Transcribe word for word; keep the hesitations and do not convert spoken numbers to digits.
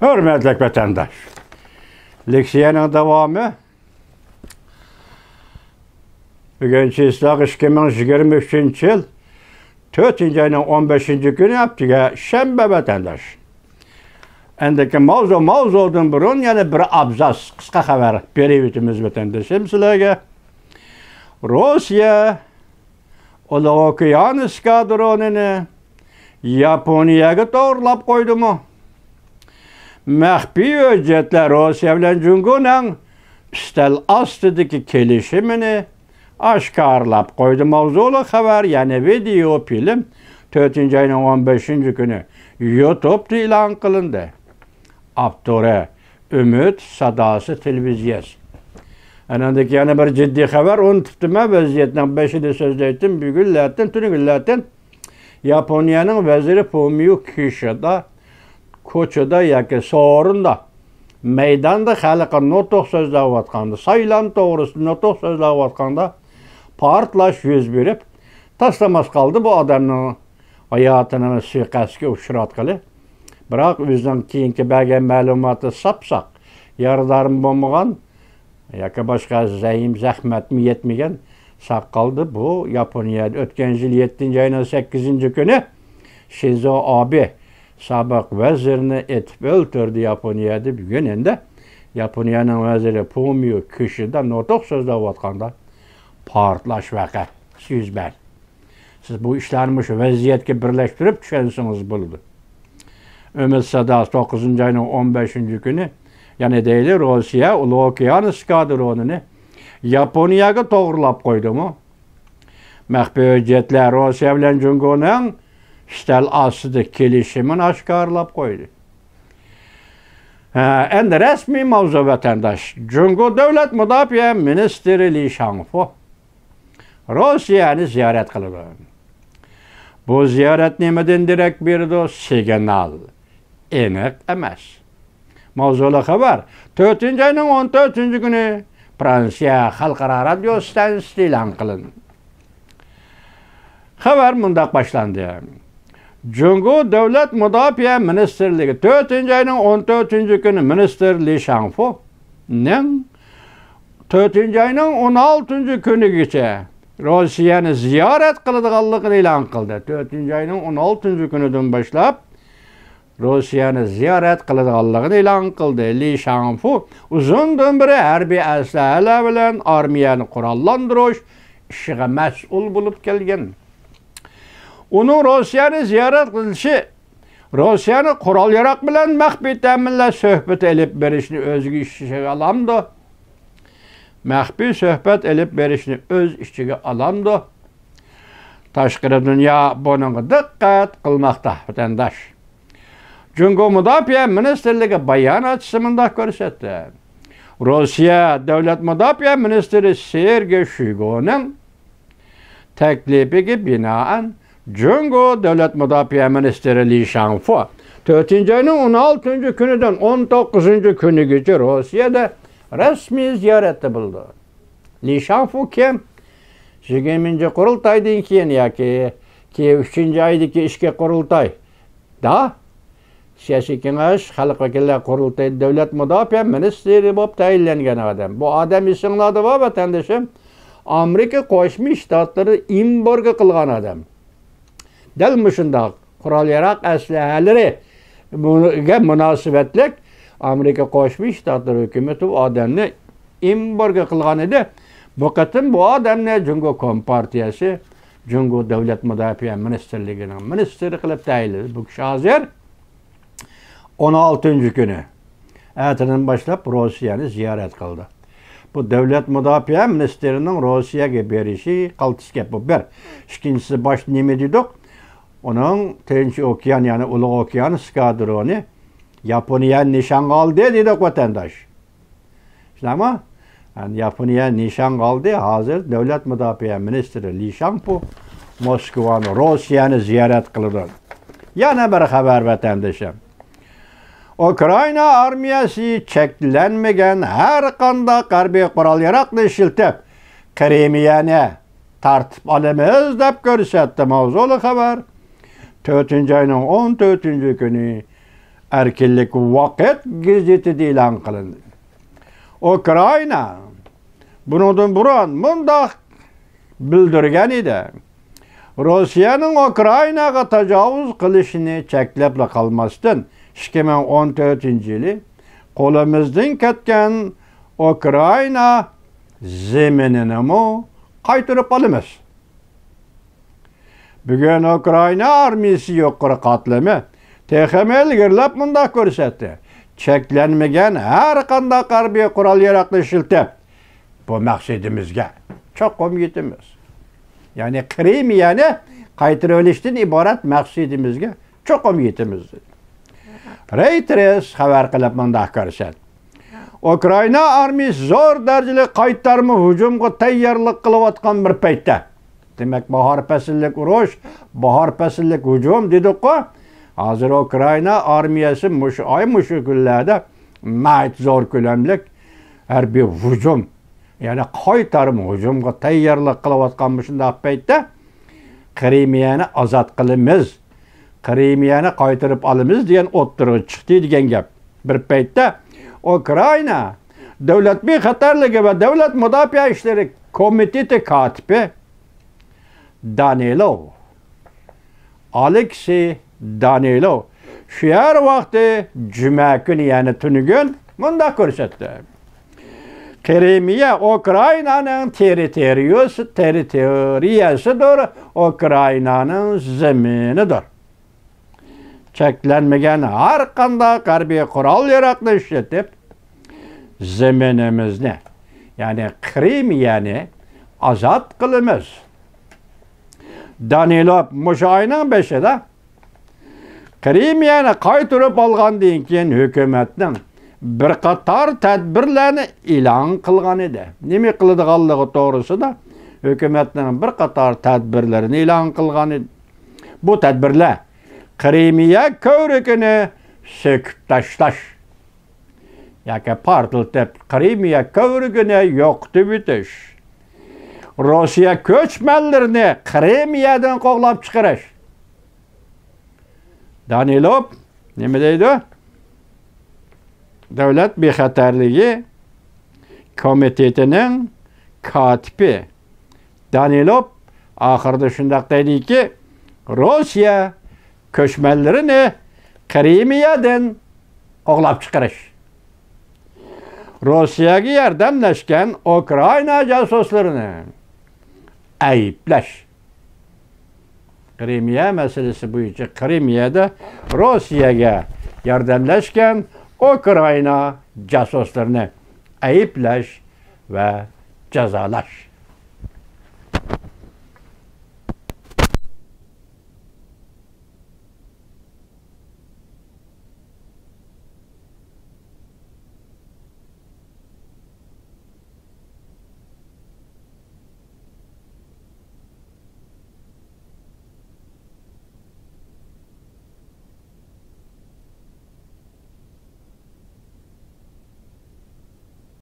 ھۆرمەتلىك ۋەتەنداش، لېكسىيەنىڭ داۋامى. بۈگۈن چىسلاق ئىككى مىڭ يىگىرمە ئۈچىنچى يىل تۆتىنچى ئاينىڭ ئون بەشىنچى كۈنى، ھەپتىگە شەنبە ۋەتەنداش. ئەندىكى ماۋزۇ، ماۋزۇدىن بۇرۇن يەنە بىر ئابزاس قىسقا خەۋەر بېرىۋېتىمىز ۋەتەندىشىم سىلەرگە. روسىيە ئۇلۇغ ئوكيان ئېسكادرونىنى ياپونىيەگە توغرىلاپ قويدىمۇ؟ مەخپىي ھۆججەتلەر روسىيە بىلەن جۇڭگونىڭ ئۈستەل ئاستىدىكى كېلىشىمىنى ئاشكارىلاپ قويدى ماۋزۇلۇق خەۋەر، يەنى ۋىدېئو فىلىم تۆتىنچى ئاينىڭ ئون بەشىنچى كۈنى يۇتۇبتا ئېلان قىلىندى. ئاپتورى ئۈمىد ساداسى تېلېۋىزىيەسى. ئەنەندىكى يەنە بىر جىددىي خەۋەر، ئۇنتۇپتىمەن، ۋەزىيەتنىڭ بېشىدا سۆزلەيتتىم، بۈگۈنلەتتىن، تۈنۈگۈنلەتتىن ياپونىيەنىڭ ۋەزىرى فۇمىيو كىشىدا كوچىدا ياكى سورۇندا، مەيداندا خەلققە نۇتۇق سۆزلەۋاتقاندا، سايلام توغرىسىدا نۇتۇق سۆزلەۋاتقاندا پارتلاش يۈز بېرىپ، تاسلىماس قالدى. بۇ ئادەمنىڭ ھاياتىنى سۇيىقەستكە ئۇچراتقىلى. بىراق ئۆزىنىڭ كېيىنكى بەرگەن مەلۇماتى ساپساق، يارىدارمۇ بولمىغان ياكى باشقا زەيىم زەخمەتمۇ يەتمىگەن ساق قالدى. بۇ ياپونىيەدە ئۆتكەن يىل يەتتىنچى ئاينىڭ سەككىزىنچى كۈنى شىنزو ئابې سابىق ۋەزىرنى ئېتىپ ئۆلتۈردى ياپونىيەدە. بۈگۈن ئەمدى ياپونىيەنىڭ ۋەزىرى فۇمىيو كىشىدا نۇتۇق سۆزلەۋاتقاندا پارتلاش ۋەقەسى يۈز بەردى. سىز بۇ ئىشلارنى مۇشۇ ۋەزىيەتكە بىرلەشتۈرۈپ چۈشەنسىڭىز بولىدۇ. ئۈمىد ساداسى توققۇزىنچى ئاينىڭ ئون بەشىنچى كۈنى، يەنە دەيلى، روسىيە ئۇلۇغ ئوكيان ئېسكادرونىنى ياپونىيەگە توغرىلاپ قويدىمۇ؟ مەخپىي ھۆججەتلەر روسىيە بىلەن جۇڭگونىڭ ئۈستەل ئاستىدا كېلىشىمىنى ئاشكارىلاپ قويدى. ھە، ئەمدى رەسمىي ماۋزۇ، ۋەتەنداش. جۇڭگو دۆلەت مۇداپىئە مىنىستىرى لى شاڭفۇ روسىيەنى زىيارەت قىلىدۇ. بۇ زىيارەت نېمىدىن دېرەك بېرىدۇ؟ سىگنال ئېنىق ئەمەس. ماۋزۇلۇق خەۋەر تۆتىنچى ئاينىڭ ئون تۆتىنچى كۈنى فرانسىيە خەلقئارا رادىيو ئىستانسىسىدا ئېلان قىلىندى. خەۋەر مۇنداق باشلاندى. جۇڭگو دۆلەت مۇداپىئە مىنىستىرلىكى تۆتىنچى ئاينىڭ ئون تۆتىنچى كۈنى مىنىستىر لى شاڭفۇنىڭ تۆتىنچى ئاينىڭ ئون ئالتىنچى كۈنىگىچە روسىيەنى زىيارەت قىلىدىغانلىقىنى ئېلان قىلدى. تۆتىنچى ئاينىڭ ئون ئالتىنچى كۈنىدىن باشلاپ روسىيەنى زىيارەت قىلىدىغانلىقىنى ئېلان قىلدى. لى شاڭفۇ ئۇزۇندىن بېرى ھەربىي ئەسلىھەلەر بىلەن ئارمىيەنى قوراللاندۇرۇش ئىشىغا مەسئۇل بولۇپ كەلگەن. ئۇنىڭ روسىيەنى زىيارەت قىلىشى روسىيەنى قورال-ياراغ بىلەن مەخپىي تەمىنلەش سۆھبىتى ئېلىپ بېرىشنى ئۆز ئىچىگە ئالامدۇ؟ مەخپىي سۆھبەت ئېلىپ بېرىشنى ئۆز ئىچىگە ئالامدۇ؟ تاشقىرى دۇنيا بۇنىڭغا دىققەت قىلماقتا، ۋەتەنداش. جۇڭگو مۇداپىئە مىنىستىرلىكى باياناتچىسى مۇنداق كۆرسەتتى. روسىيە دۆلەت مۇداپىئە مىنىستىرى سېرگېي شويگۇنىڭ تەكلىپىگە بىنائەن، جۇڭگو دۆلەت مۇداپىئە مىنىستىرى لى شاڭفۇ تۆتىنچى ئاينىڭ ئون ئالتىنچى كۈنىدىن ئون توققۇزىنچى كۈنىگىچە روسىيەدە رەسمىي زىيارەتتە بولىدۇ. لى شاڭفۇ كىم؟ يىگىرمىنچى قۇرۇلتايدىن كېيىن ياكى كېيىن ئۈچىنچى ئايدىكى ئىچكى قۇرۇلتايدا سىياسىي كېڭەش، خەلق ۋەكىللەر قۇرۇلتىيى، دۆلەت مۇداپىئە مىنىستىرى بولۇپ تەيىنلەنگەن ئادەم. بۇ ئادەم ئېسىڭلاردا بار، ۋەتەندىشىم، ئامېرىكا قوشما شتاتلىرى ئېمبارگو قىلغان ئادەم. دەل مۇشۇنداق قورال-ياراغ ئەسلىھەلىرىگە مۇناسىۋەتلىك ئامېرىكا قوشما شتاتلىرى ھۆكۈمىتى بۇ ئادەمنى ئېمبارگو قىلغان ئىدى. بۇ قېتىم بۇ ئادەمنى جۇڭگو كومپارتىيەسى جۇڭگو دۆلەت مۇداپىئە مىنىستىرلىكىنىڭ مىنىستىرى قىلىپ تەيىنلىدى. بۇ كىشى ھازىر ئون ئالتىنچى كۈنى ئەتىدىن باشلاپ روسىيەنى زىيارەت قىلدى. بۇ دۆلەت مۇداپىئە مىنىستىرىنىڭ روسىيەگە بېرىشى قالتىس گەپ، بۇ بىر. ئىككىنچىسى، باشتا نېمە دېدۇق؟ ئۇنىڭ تىنچ ئوكيان، يەنى ئۇلۇغ ئوكيان ئېسكادرونى ياپونىيەنى نىشانغا ئالدى دېدۇق، ۋەتەنداش. شۇنداقمۇ؟ يەنى ياپونىيە نىشانغا ئالدى. ھازىر دۆلەت مۇداپىئە مىنىستىرى لى شاڭفۇ موسكۋانى، روسىيەنى زىيارەت قىلىدۇ. يەنە بىر خەۋەر، ۋەتەندىشىم. ئۇكرائىنا ئارمىيەسى چەكلەنمىگەن ھەر قانداق ھەربىي قورال-ياراغنى ئىشلىتىپ، قىرىمىيەنى تارتىپ ئالىمىز، دەپ كۆرسەتتى ماۋزۇلۇق خەۋەر. تۆتىنچى ئاينىڭ ئون تۆتىنچى كۈنى ئەركىنلىك ۋاقىت گېزىتىدە ئېلان قىلىندى. ئۇكرائىنا بۇنىڭدىن بۇرۇن مۇنداق بىلدۈرگەن ئىدى: روسىيەنىڭ ئۇكرائىناغا تاجاۋۇز قىلىشىنى چەكلەپلا قالماستىن، ئىككى مىڭ ئون تۆتىنچى يىلى قولىمىزدىن كەتكەن ئۇكرائىنا زېمىنىنىمۇ قايتۇرۇپ ئالىمىز. بۈگۈن ئۇكرائىنا ئارمىيىسى يۇقىرى قاتلىمى تېخىمۇ ئىلگىرىلەپ مۇنداق كۆرسەتتى: چەكلەنمىگەن ھەر قانداق ھەربىي قورال-ياراغنى ئىشلىتىپ، بۇ مەقسىتىمىزگە چوقۇم يېتىمىز. يەنى قىرىمىيەنى قايتۇرۇۋېلىشتىن ئىبارەت مەقسىتىمىزگە چوقۇم يېتىمىز، دېدى. رېيتېرس خەۋەر قىلىپ مۇنداق كۆرسەتتى: ئۇكرائىنا ئارمىيىسى زور دەرىجىلىك قايتارما ھۇجۇمغا تەييارلىق قىلىۋاتقان بىر پەيتتە، دېمەك، باھار پەسىللىك ئۇرۇش، باھار پەسىللىك ھۇجۇم دېدۇققۇ. ھازىر ئۇكرائىنا ئارمىيەسى مۇشۇ ئاي، مۇشۇ كۈنلەردە ناھايىتى زور كۆلەملىك ھەربىي ھۇجۇم، يەنى قايتارما ھۇجۇمغا تەييارلىق قىلىۋاتقان مۇشۇنداق پەيتتە، قىرىمىيەنى ئازاد قىلىمىز، قىرىمىيەنى قايتۇرۇپ ئالىمىز دېگەن ئوتتۇرىغا چىقتى دېگەن گەپ. بىر پەيتتە ئۇكرائىنا دۆلەت بىخەتەرلىكى ۋە دۆلەت مۇداپىئە ئىشلىرى كومىتېتى كاتىپى دانىلوۋ، ئالېكسىي دانىلوۋ، شەھەر ۋاقتى جۈمە كۈنى، يەنى تۈنۈگۈن مۇنداق كۆرسەتتى: قىرىمىيە ئۇكرائىنانىڭ تېررىتورىيەسى، تېررىتورىيەسىدۇر، ئۇكرائىنانىڭ زېمىنىدۇر. چەكلەنمىگەن ھەر قانداق ھەربىي قورال-ياراغنى ئىشلىتىپ، زېمىنىمىزنى، يەنى قىرىمىيەنى ئازاد قىلىمىز. دانىلوف مۇشۇ ئاينىڭ بېشىدا قىرىمىيەنى قايتۇرۇپ ئالغاندىن كېيىن ھۆكۈمەتنىڭ بىر قاتار تەدبىرلەرنى ئېلان قىلغان ئىدى. نېمە قىلىدىغانلىقى توغرىسىدا ھۆكۈمەتنىڭ بىر قاتار تەدبىرلىرىنى ئېلان قىلغان ئىدى. بۇ تەدبىرلەر قىرىمىيە كۆۋرۈكىنى سېكىپ تاشلاش ياكى پارتلىتىپ، قىرىمىيە كۆۋرۈكىنى يوقىتىۋېتىش، روسىيە كۆچمەنلىرىنى قىرىمىيەدىن قوغلاپ چىقىرىش. دانىلوف نېمە دەيدۇ؟ دۆلەت بىخەتەرلىكى كومىتېتىنىڭ كاتىپى دانىلوف ئاخىرىدا شۇنداق دەيدىكى، روسىيە كۆچمەنلىرىنى قىرىمىيەدىن قوغلاپ چىقىرىش، روسىيەگە ياردەملەشكەن ئۇكرائىنا جاسۇسلىرىنى ئەيىبلەش. قىرىمىيە مەسىلىسى بويىچە قىرىمىيەدە روسىيەگە ياردەملەشكەن ئۇكرائىنا جاسۇسلىرىنى ئەيىبلەش ۋە جازالاش.